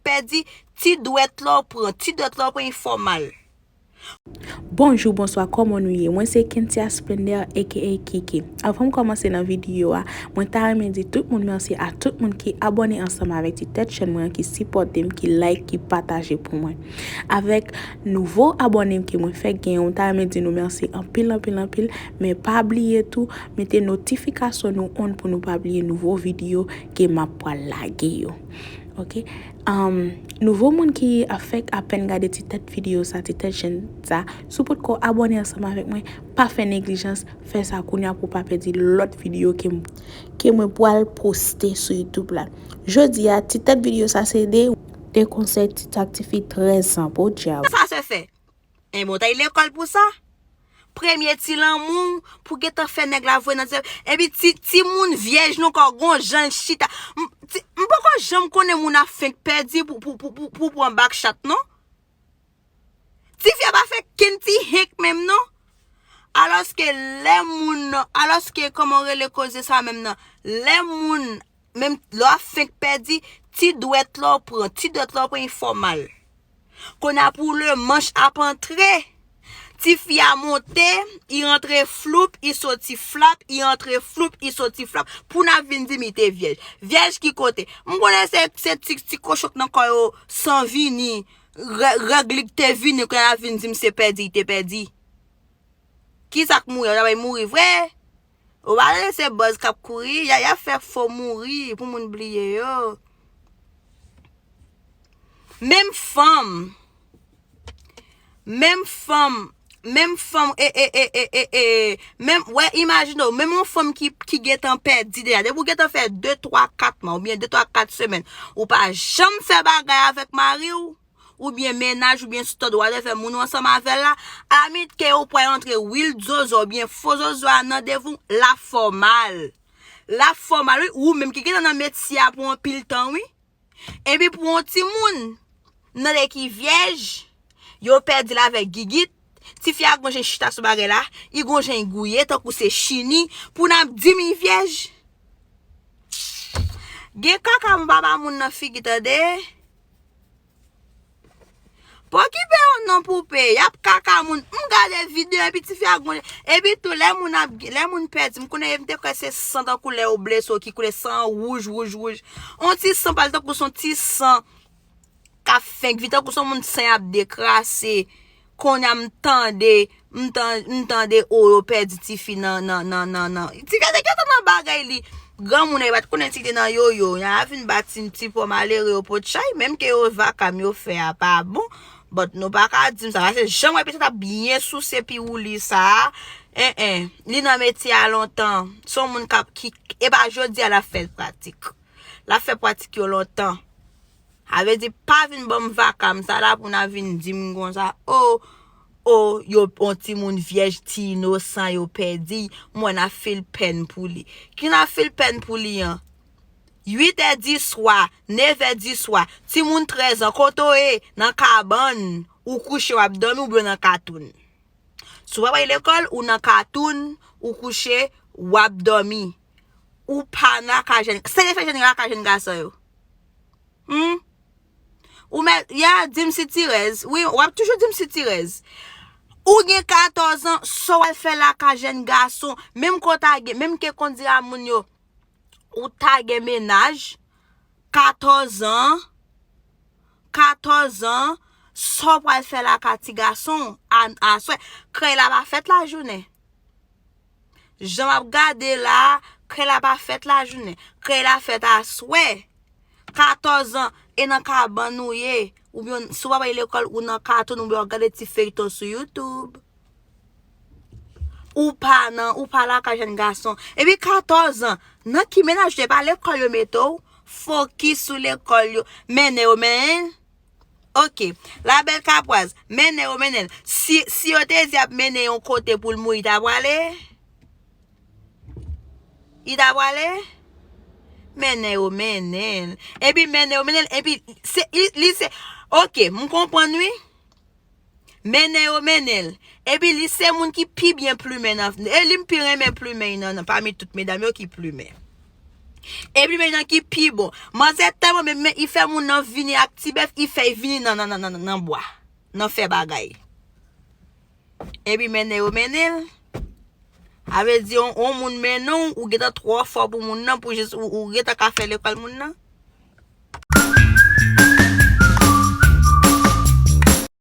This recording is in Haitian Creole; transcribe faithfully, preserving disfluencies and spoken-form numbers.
pèdi, ti dwèt la w pran, ti dwèt la w pran, li fè w mal. Bonjou, bonswa, kòman nou ye? Mwen se Kentia Splendor, A K A Kiki. Avan m kòmanse nan videyo a, mwen ta renmen di tout moun mèsi a tout moun ki abòne ansanm avèk ti tèt chèn mwen an, ki sipòte m, ki like, ki pataje pou mwen. Avèk nouvo abòne m ke mwen fèk genyen, mwen ta renmen di nou mèsi anpil, anpil, anpil. Men pa bliye tou, mete notifikasyon nou on pou nou pa bliye nouvo videyo ke m ap pral lage yo. Ok? Um, nouvo moun ki ap fèk apèn gade ti tèt videyo sa, ti tèt chèn sa, si w potko abòne ansanm avèk mwen, pa fè neglijans, fè sa kounye a pou w pa pèdi lòt videyo ke m, ke mwen pral poste sou YouTube la. Jodi a, ti tèt videyo sa se de, de konsèy ti, ak ti fi trèz an, podyab. Sa se fè. Enben, w t al lekòl pou sa? Premye ti lanmou, pou gentan fè nèg la voye nan ti, epi ti, timoun vyèj nou kò gon jan l chita. M, ti, m poko janm konnen moun ap fenk pèdi pou, pou, pou, pou, pou pran bak chat, non. Tifi a pa fenk kenn ti henk menm, non. Alòske lè moun, alòske, kòman w rele koze sa menm nan? Lè moun, menm lè w ap fenk pèdi, ti dwèt la w pran, ti dwèt la w pran, li fè w mal. Kounye a pou le manch ap antre, tifi a monte, li rantre floup, li soti flap, li rantre floup, li soti flap. Pou n ap vin di m li te vyèj. Vyèj ki kote? M konnen se, se ti, ti kochon k nan kò yo san vini, rè-, règ li k te vini, kounye a vin di m se pèdi, li te pèdi. Kisa k mouri? Yo ta bay mouri vre? Ou pa tande se buzz k ap kouri, y a, y ap fè fo mouri pou moun bliye yo. Menm fanm, menm fanm, menm fanm, e, e, e, e, e, e, menm, wè, imajine w, menm yon fanm ki, ki gentan pèdi deja, depi w gentan fè de, twa, kat mwa, oubyen de, twa, kat semèn, ou pa janm fè bagay avèk mari w, oubyen mennaj, oubyen stòd, whatever, moun ou ansanm avè l la, alamit ke ou pral antre wil zozo, oubyen fo zozo a nan devan w, l ap fè w mal. L ap fè w mal, wi, ou menm ki gentan nan metye a pou anpil tan, wi. Epi pou yon timoun, nan de ki vyèj, yo pèdi l avèk gigit, tifi a gon jan chita sou bagay la, li gon jan gouye, tankou se chini, pou n ap di m li vyèj. Gen kaka m pa ba moun nan figi, tande. Pa okipe yo non poupe, y ap kaka moun. M gade videyo epi tifi a gon, epi tou lè moun ap, lè moun pèdi, m konnen m te kwè se san tankou lè yo blese w ki koule san wouj, wouj, wouj. On ti san pral tankou se on ti san k ap fenk vin tankou se on moun sen ap dekrase. Kounye a m tande, m tan-, m tande o yo pèdi tifi nan, nan, nan, nan, nan. Tifi a te gentan nan bagay li. Granmoun nan, li pa t konnen si li te nan yoyo. Y a vin ba ti, ti pò malere yo pot chay, menm ke yo vaka m yo fè a pa bon. But nou pa ka di m sa, paske jan m wè pitit la byen souse piwouli sa a, en, en, li nan metye a lontan. Se yon moun k ap, ki, e pa jodi a l ap fè pratik. L ap fè pratik yo lontan. Sa vle di, pa vin ban m vaka m sa la pou n a vin di m konsa, o, o, yo, on timoun vyèj, ti inosan, yo pèdi, m wè n ap fil pèn pou li. Ki n ap fil pèn pou li an? Uit è di swa, nèf è di swa, timoun trèz an, kote w ye? Nan kabann, ou kouche, w ap dòmi, oubyen w nan katoun? Si w pa pral lekòl, ou nan katoun, ou kouche, w ap dòmi. Ou pa nan lakay jèn. Sa te fè jèn lakay jèn gason yo? Hmm? Ou mèt, ya, di m sitirèz. Wi, w ap toujou di m sitirèz. Ou gen katòz an, sa w al fè lakay jèn gason? Menm ke w ta gen, menm ke konn di a moun yo, ou ta gen mennaj, katòz an, katòz an, sa w pral fè lakay ti gason a, aswè? Krèy la pa fèt lajounen. Jan m ap gade la, krèy la pa fèt lajounen. Krèy la fèt aswè. Katòz an, e nan kabann ou ye. Oubyen si w pa pral lekòl, ou nan katoun, oubyen w ap gade ti feyton sou YouTube. Ou pa nan, ou pa lakay jèn gason. Epi katòz an, nan ki mennaj ou ye? Pa lekòl yo mete w. Fokis sou lekòl yo. Mennen yo, mennen. Ok. Labèl Kapwaz, mennen yo, mennen l. Si, si yo te di ap mennen yon kote pou l mouri, li ta prale? Li ta prale? Mennen yo, mennen l. Epi mennen yo, mennen l. Epi se, li, li se, ok, m konprann wi. Mennen yo, mennen l. Epi li se moun ki pi byen plimen nan, e li m pi renmen plimen nan, nan, pami tout medam yo ki plimen. Epi men jan ki pi bon. Manzè tèlman menm, men i fè moun nan vini ak ti bèf, i fè vini nan, nan, nan, nan, nan bwa. Nan fè bagay. Epi mennen yo mennen l. A vle di, yon, yon moun mennen w, ou gentan twò fò pou moun nan, pou jis, ou, ou gentan ka fè lekòl moun nan.